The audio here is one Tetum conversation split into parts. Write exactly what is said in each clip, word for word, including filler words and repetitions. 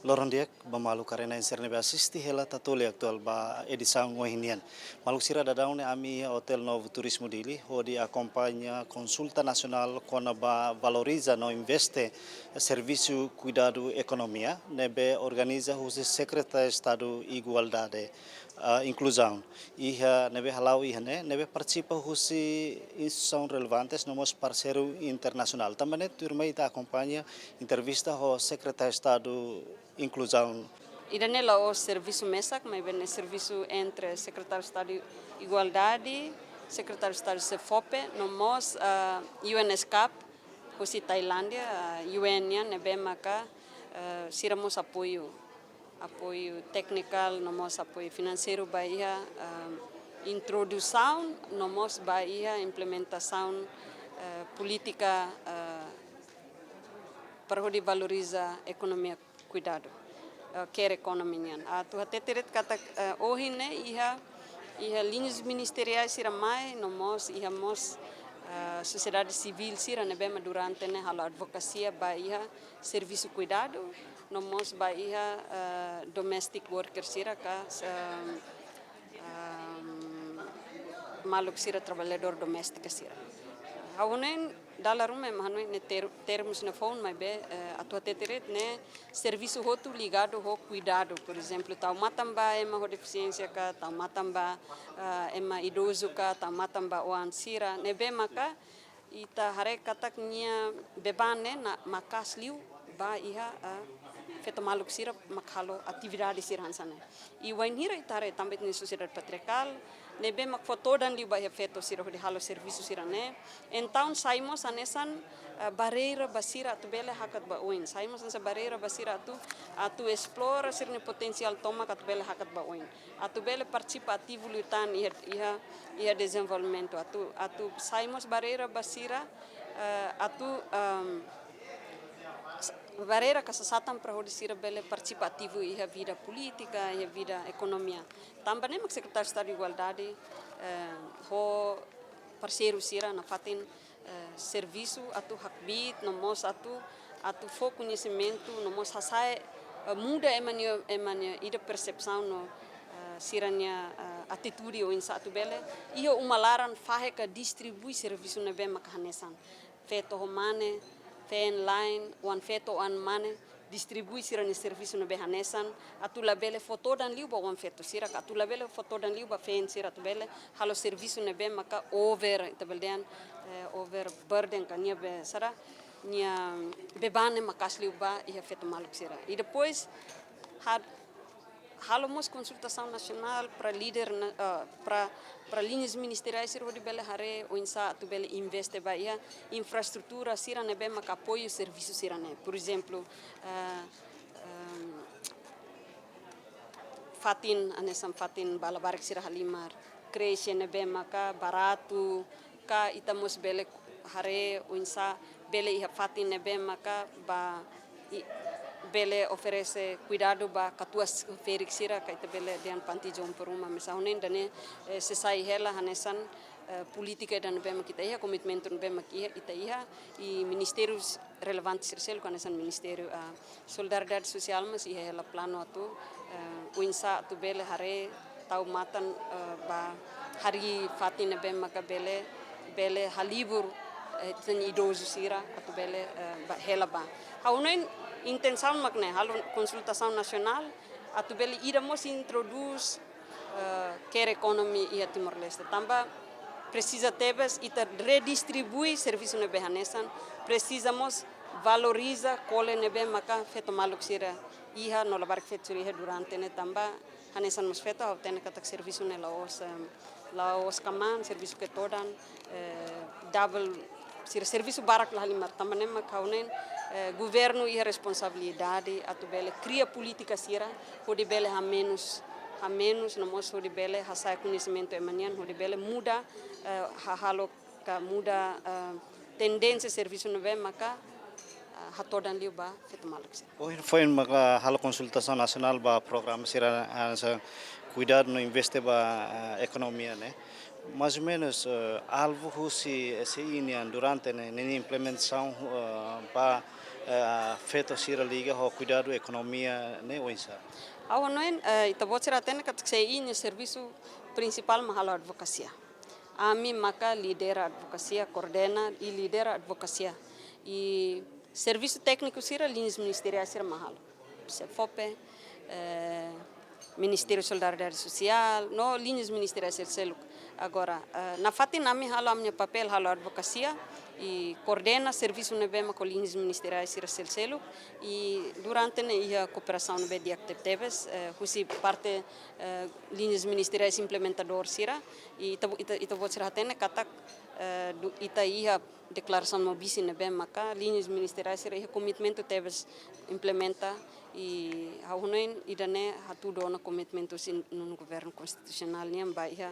Loron di'ak ba maluk karena inserni ba asisti hela Tatoli Atuál ba edisaun ohin nian. Maluk sira, daudaun ne'e ami iha Hotel Novo Turismo Dili hodi akompaña konsulta nasionál kona-ba valoriza no investe servisu kuidadu ekonomia ne'ebé organiza husi Sekretáriu Estadu Igualdade, ah, Inkluzaun. Iha ne'ebé hala'o iha ne'e, ne'ebé partisipa husi instituisaun relevantes no mós parseiru internasionál. Tanba ne'e tuirmai ita akompaña entrevista ho Sekretáriu Estadu Inkluzaun. Ida-ne'e la'ós servisu mesak, maibé ne'e servisu entre Sekretáriu Estadu Igualdade, Sekretáriu Estadu SEFOPE, no mós, ah, U N S CAP, husi Tailándia, ah, U N nian ne'ebé maka, ah, sira mós apoiu, apoiu téknikal, no mós apoiu finanseiru ba iha, ah, introdusaun, no mós ba iha implementasaun, ah, polítika, ah, para hodi valoriza ekonomia kuidadu, eh, care economy nian. Atu hatete de'it katak, eh, ohin ne'e iha, iha liñas ministeriais sira mai, no mós iha mós, eh, sosiedade sivíl sira ne'ebé mak durante ne'e halo advokasia ba iha servisu kuidadu, no mós ba iha, eh, domestic worker sira ka, eh, ehm, maluk sira traballadór doméstika sira. Ha'u hanoin dala ruma ema hanoin ne'e ter-, termus ne'e foun maibé, eh, atu hatete de'it ne'e servisu hotu ligadu ho kuidadu, por ezemplu, tau matan ba ema ho defisiénsia ka, tau matan ba, eh, ema idozu ka, tau matan ba oan sira, ne'ebé maka ita haree katak nia beban ne'e na maka'as liu ba iha, ah, feto maluk sira mak halo atividade sira hanesan ne'e. I wainhira ita haree tanba ita-nia sosiedade patriarkál, ne'ebé mak fó todan liu ba iha feto sira hodi halo servisu sira-ne'e. Entaun sai mós hanesan, ah, barreira ba sira atu bele hakat ba oin. Sai mós hanesan barreira ba sira atu, atu esplora sira-nia potensiál tomak atu bele hakat ba oin. Atu bele partisipa ativu liután iha, iha, iha dezenvolvimentu. Atu, atu sai mós barreira ba sira, eh, atu, ehm, s-, barreira ka sasatan para hodi sira bele partisipa ativu iha vida polítika, iha vida ekonomia. Tanba ne'e mak Sekretáriu Estadu Igualdade, eh, ho parseiru sira nafatin, eh, servisu atu hakbiit, no mós atu, atu fó koñesimentu, no mós hasa'e, eh, muda ema nia, ema nia ida persepsaun no, eh, sira-nia, eh, atitude oinsá atu bele iha uma laran fahe ka distribui servisu ne'ebé maka hanesan. Feto ho mane, feen-la'en, oan-feto oan-mane, distribui sira-nia servisu ne'ebé hanesan, atu labele fó todan liu ba oan-feto sira ka, atu labele fó todan liu ba feen sira, atu bele halo servisu ne'ebé maka over, ita bele dehan, eh, overburden ka nia be sara, nia beban ne'e maka'as liu ba iha feto maluk sira. I depois, ha-, halo mós konsultasaun nasionál para líder na, eh, para, para liñas ministeriais sira hodi bele haree oinsá atu bele investe ba iha infraestrutura sira ne'ebé maka apoiu servisu sira-ne'e. Por ezemplu, eh, ehm, fatin, hanesan fatin ba labarik sira halimar, kreche ne'ebé maka baratu, ka ita mós bele haree oinsá bele iha fatin ne'ebé maka ba i-, bele oferese kuidadu ba katuas ferik sira ka ita bele dehan panti jompo ruma mesak. Ha'u hanoin ida-ne'e, eh, sei sai hela hanesan, eh, polítika ida ne'ebé mak ita iha, komitmentu ne'ebé mak iha, ita iha, i ministériu relevante sira seluk hanesan Ministériu, ah, Solidariedade Sosiál mós iha hela planu atu, eh, oinsá atu bele haree tau matan, eh, ba harii fatin ne'ebé maka bele, bele halibur, eh, ita-nia idozu sira atu bele, eh, ba hela ba. Ha'u hanoin intensaun mak ne'e halo konsultasaun nasionál atu bele ida mós introdús, eh, care economy iha Timor-Leste. Tanba presiza tebes ita redistribui servisu ne'ebé hanesan, presiza mós valoriza kole ne'ebé maka feto maluk sira iha no labarik feto sira iha durante ne'e tanba hanesan mós feto ha'u hatene katak servisu ne'e la'ós, em, la'ós kmaan, servisu ke todan, eh, double, sira servisu barak la halimar tanba ne'e mak ha'u hanoin, eh, governu iha responsabilidade atu bele kria polítika sira hodi bele hamenus, hamenus no mós hodi bele hasa'e koñesimentu ema nian hodi bele muda, eh, hahalok ka muda, eh, tendénsia servisu ne'ebé maka, eh, hatodan liu ba feto maluk sira. Ohin foin maka halo konsultasaun nasionál ba programa sira, ah, sa kuidadu no investe ba, ah, ekonomia ne'e. Mais ou menus, eh, alvu husi S I nian durante ne'e, ninia implementasaun, eh, ba Eh, feto sira liga ho kuidadu ekonomia ne'e oinsá? Ha'u hanoin, eh, ita-boot sira hatene katak SEI nia servisu prinsipál mak halo advokasia. Ami maka lidera advokasia, koordena i lidera advokasia. I servisu tékniku sira liñas ministeriais sira mak halo. SEFOPE, eh, Ministériu Solidariedade Sosiál, no liñas ministeriais sira seluk. Agora, eh, nafatin ami halo ami-nia papél halo advokasia i koordena servisu ne'ebé mak ho liñas ministeriais sira sel-, seluk, i durante ne'e iha kooperasaun ne'ebé di'ak tebetebes, eh, husi parte, eh, liñas ministeriais implementadór sira, i ita, ita, ita-boot sira hatene katak, eh, du-, ita iha deklarasaun Maubisse ne'ebé maka liñas ministeriais sira iha komitmentu tebes implementa, i ha'u hanoin ida-ne'e hatudu ona komitmentu husi nonu governu konstitusionál nian ba iha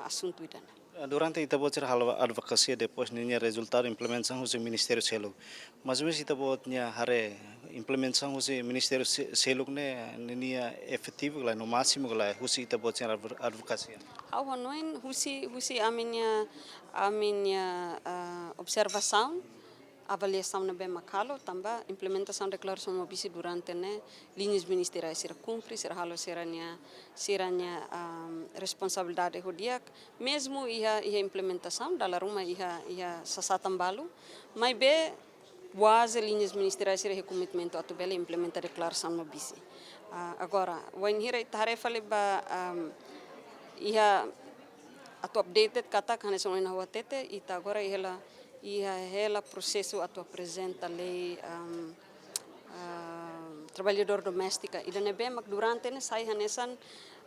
asuntu ida-ne'e. Durante ita-boot sira halo advokasia, depois ninia rezultadu implementasaun husi ministériu seluk. Mas mezmu ita-boot nia haree implementasaun husi ministériu se-, seluk ne'e ninia efetivu ka lae, no másimu ka lae, husi ita-boot sira advo-, advokasia? Ha'u hanoin husi, husi ami-nia, ami-nia, ah, observasaun, avaliasaun ne'ebé mak halo, tanba implementasaun deklarasaun Maubisse durante ne'e liñas ministeriais sira kumpre, sira halo sira-nia, sira-nia, ah, responsabilidade ho di'ak, mezmu iha, iha implementasaun, dala ruma iha, iha sasatan balu, maibé kuaze liñas ministeriais sira iha komitmentu atu bele implementa deklarasaun Maubisse. Ah, agora, wainhira ita haree fali ba, ah, iha atu updated katak hanesan ohin ha'u hatete, ita agora iha hela, iha hela prosesu atu aprezenta lei, am, am, trabalhadór doméstika. Ida ne'ebé mak durante ne'e sai hanesan,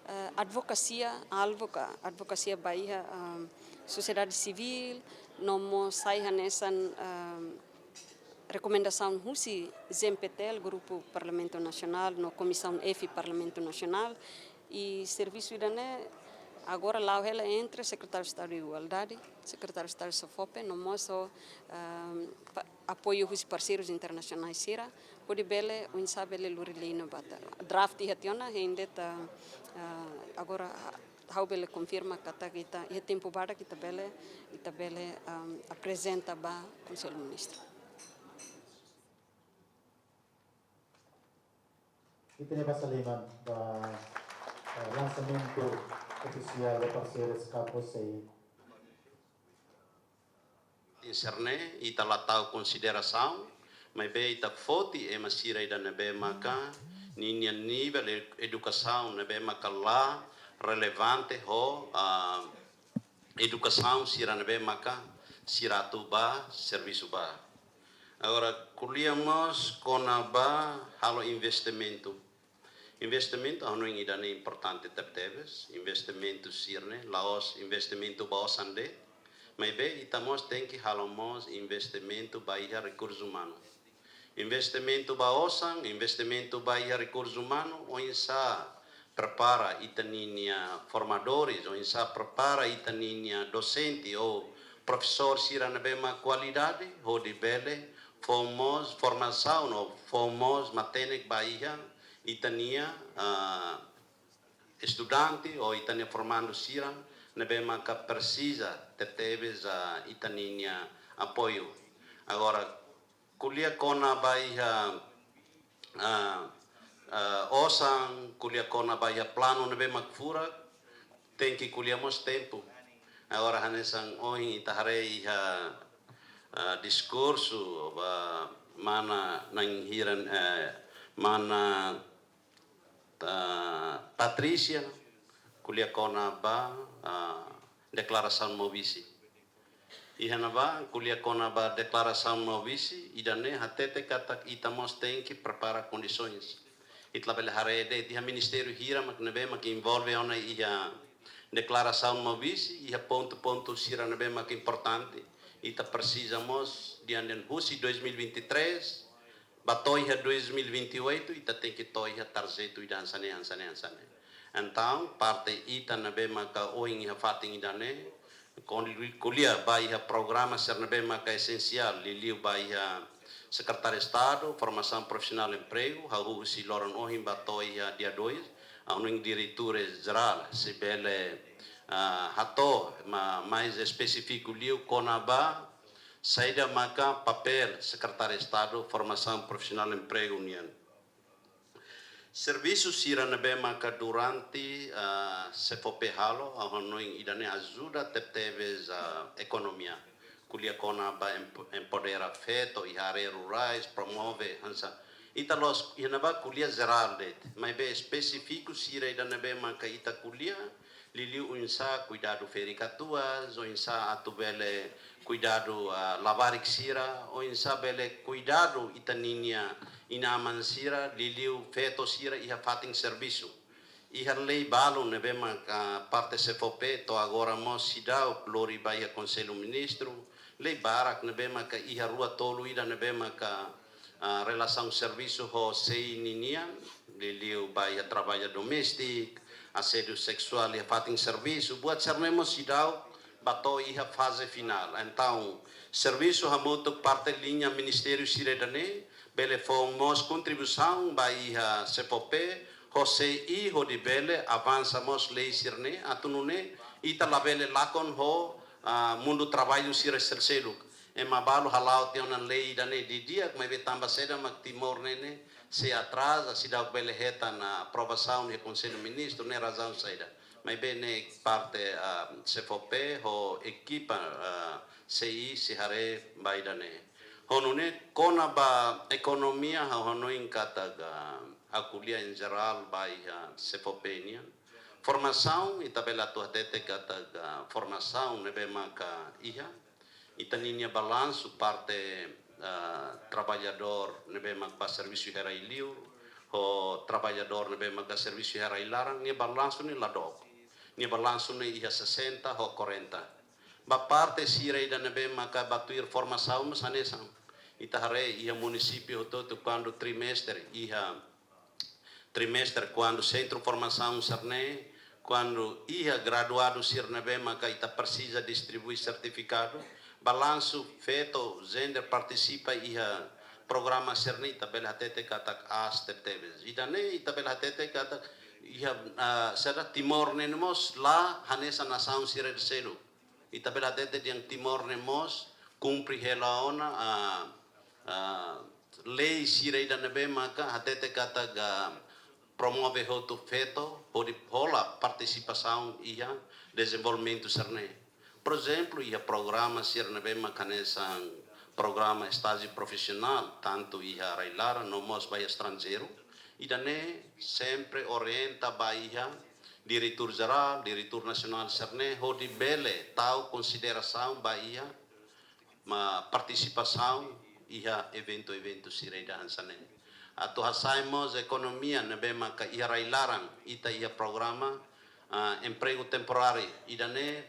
eh, advokasia, alvu ka advokasia ba iha, am, sosiedade sivíl, no mós sai hanesan, am, rekomendasaun husi GMPTL, Grupu Parlamentu Nasionál, no Komisaun F Parlamentu Nasionál, i servisu ida-ne'e agora la'o hela entre Sekretáriu Estadu Igualdade, Sekretáriu Estadu SEFOPE, no mós ho, ehm, pa-, apoiu husi parseirus internasionais sira, hodi bele, oinsá bele lori lei ne'e ba ta. Draft iha tiha ona, hein de'it, eh, agora, ha'u bele konfirma katak ita, iha tempu badak ita bele, ita bele, ehm, aprezenta ba Konsellu Ministru. Ita-nia basa liman ba, eh, lansamentu ofisiál ba parseiru SECAPOL SEI. Sira-ne'e, ita la tau konsiderasaun, maibé ita foti ema sira ida ne'ebé maka ninia nivel e-, edukasaun ne'ebé maka la relevante ho, ah, edukasaun sira ne'ebé maka sira atu bá servisu bá. Agora, ko'alia mós kona-ba halo investimentu. Investimentu, ha'u hanoin ida-ne'e importante tebetebes, investimentu sira-ne'e, la'ós investimentu ba osan de'it, maibé ita mós tenke halo mós investimentu ba iha rekursu umanu. Investimentu ba osan, investimentu ba iha rekursu umanu, oinsá prepara ita-nia formadores, oinsá prepara ita-nia dosente ou profesór sira ne'ebé mak kualidade, hodi bele fó mós formasaun ou fó mós matenek ba iha ita-nia, ah, estudante ou ita-nia formandu sira ne'ebé maka presiza tebetebes, ah, ita-nia apoiu. Agora, ko'alia kona-ba iha, ah, ah, osan, ko'alia kona-ba iha planu ne'ebé mak furak, tenke ko'alia mós tempu. Agora hanesan ohin ita haree iha, ah, diskursu ba mana na'in hira, eh, mana, ah, Patrícia, ko'alia kona-ba, ah, deklarasaun Maubisse. Iha ne'ebá, ko'alia kona-ba deklarasaun Maubisse, ida-ne'e hatete katak ita mós tenke prepara kondisoens. Ita labele haree de'it iha ministériu hira mak ne'ebé mak envolve ona iha deklarasaun Maubisse, iha pontu-pontu sira ne'ebé mak importante. Ita presiza mós, dehan dehan husi dois mil e vinte e três, ba to'o iha dois mil e vinte e oito, ita tenke to'o iha tarjetu ida hanesan ne'e, hanesan ne'e, hanesan ne'e. Entaun, parte ita ne'ebé maka ohin iha fatin ida-ne'e, kon-, ko'alia ba iha programa sira ne'ebé maka esensiál, liuliu ba iha Sekretáriu Estadu, Formasaun Profisionál Empregu, hahú husi loron ohin ba to'o iha dia dois, ha'u hanoin diretores jerál, se bele, ah, hato'o, ma-, mais espesífiku liu kona-ba, Saida maka papél Sekretáriu Estadu Formasaun Profisionál Empregu nian? Servisu sira ne'ebé maka durante, ah, SEFOPE halo, ha'u hanoin ida-ne'e ajuda tebetebes, ah, ekonomia. Ko'alia kona-ba empo-, empodera feto iha área rurais, promove, hanesan. Ita la'ós, iha ne'ebá ko'alia jerál de'it, maibé espesífiku sira ida ne'ebé maka ita ko'alia, liuliu oinsá kuidadu ferik-katuas, oinsá atu bele kuidadu, ah, labarik sira, oinsá bele kuidadu ita-ninia inan-aman sira, liuliu feto sira iha fatin servisu. Iha lei balu ne'ebé maka parte SEFOPE to'o agora mós seidauk lori ba iha Konsellu Ministru, lei barak ne'ebé maka iha rua tolu ida ne'ebé maka, ah, relasaun servisu ho SEI ninian, liuliu ba iha traballu doméstiku, asédiu seksuál iha fatin servisu, buat sira-ne'e mós seidauk bá to'o iha faze finál. Entaun, servisu hamutuk parte liña ministériu sira ida-ne'e, bele fó mós kontribuisaun ba iha SEFOPE, ho SEI hodi bele avansa mós lei sira-ne'e, atu nune'e ita labele lakon ho, ah, mundu traballu sira selseluk. Ema balu hala'o tiha ona lei ida-ne'e didi'ak, maibé tanba saida mak Timor ne'e ne'e sei atraza, seidauk bele hetan aprovasaun iha Konsellu Ministru, ne'e razaun saida. Maibé ne'e parte, ah, SEFOPE ho ekipa, ah, SEI sei haree ba ida-ne'e. Ho nune'e kona-ba ekonomia, ha'u hanoin katak, ah, ha'u ko'alia em geral ba iha SEFOPE nian. Formasaun, ita bele atu hatete katak, ah, formasaun ne'ebé maka iha, ita-ninia balansu parte, ah, traballadór ne'ebé maka bá servisu iha rai-liur, ho traballadór ne'ebé maka servisu iha rai-laran, nia balansu ne'e la dook. Nia balansu ne'e iha sesenta ho quarenta. Ba parte sira ida ne'ebé maka bá tuir formasaun mós hanesan. Ita haree iha munisípiu hotu-hotu kuandu trimestre iha trimestre, kuandu sentru formasaun sira-ne'e, kuandu iha graduadu sira ne'ebé maka ita presiza distribui sertifikadu, balansu feto, jendru partisipa iha programa sira-ne'e ita bele hatete katak aas tebetebes. Ida-ne'e ita bele hatete katak iha, ah, saida, Timor ne'e mós la hanesan nasaun sira seluk. Ita bele hatete dehan Timor ne'e mós kumpre hela ona, ah, ah, lei sira ida ne'ebé maka hatete katak promove hotu feto, hodi hola partisipasaun iha dezenvolvimentu sira-ne'e. Por ezemplu, iha programa sira ne'ebé maka hanesan programa estájiu profisionál, tantu iha rai-laran no mós ba iha estranjeiru. Ida-ne'e sempre orienta ba iha diretór jerál, diretór nasionál sira-ne'e, hodi bele tau konsiderasaun ba iha mak partisipasaun iha eventu-eventu sira ida hanesan ne'e. Atu hasa'e mós ekonomia ne'ebé maka iha rai-laran, ita iha programa, ah, empregu temporáriu. Ida-ne'e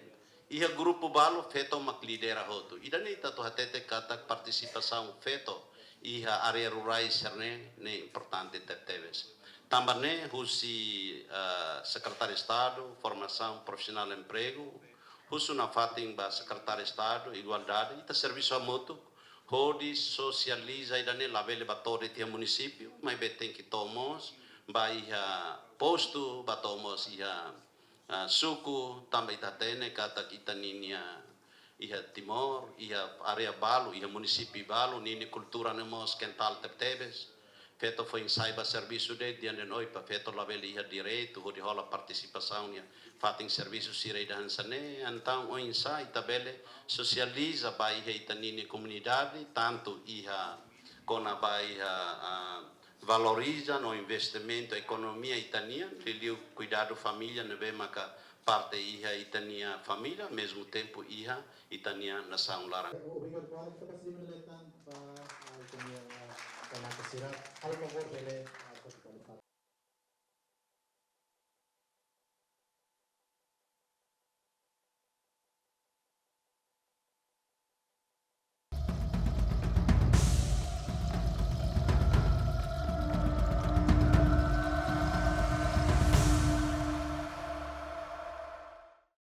iha grupu balu feto mak lidera hotu. Ida-ne'e ita atu hatete katak partisipasaun feto iha área rurais sira-ne'e ne'e importante tebetebes. Tanba ne'e husi, ah, Sekretáriu Estadu Formasaun Profisionál Empregu, husu nafatin ba Sekretáriu Estadu Igualdade, ita servisu hamutuk hodi sosializa ida-ne'e labele bá to'o de'it iha munisípiu, maibé tenke to'o mós ba iha postu, bá to'o mós iha, ah, suku, tanba ita hatene katak ita-ninia iha Timor, iha área balu, iha munisípiu balu, ninia kultura ne'e mós kental tebetebes. Feto foin sai ba servisu de'it, dehan dehan oipa, feto labele iha direitu hodi hola partisipasaun iha fatin servisu sira ida hanesan ne'e, entaun oinsá ita bele sosializa ba iha ita-ninia komunidade, tantu iha kona-ba iha, ah, valoriza no investimentu ekonomia ita-nian, liuliu kuidadu família ne'ebé maka parte iha ita-nia família, mezmu tempu iha ita-nia nasaun laran. Obrigadu, Paulo. Ita kasi de'it tan ba, ah, ita-nia, ah, tanaka sira. Halo favór bele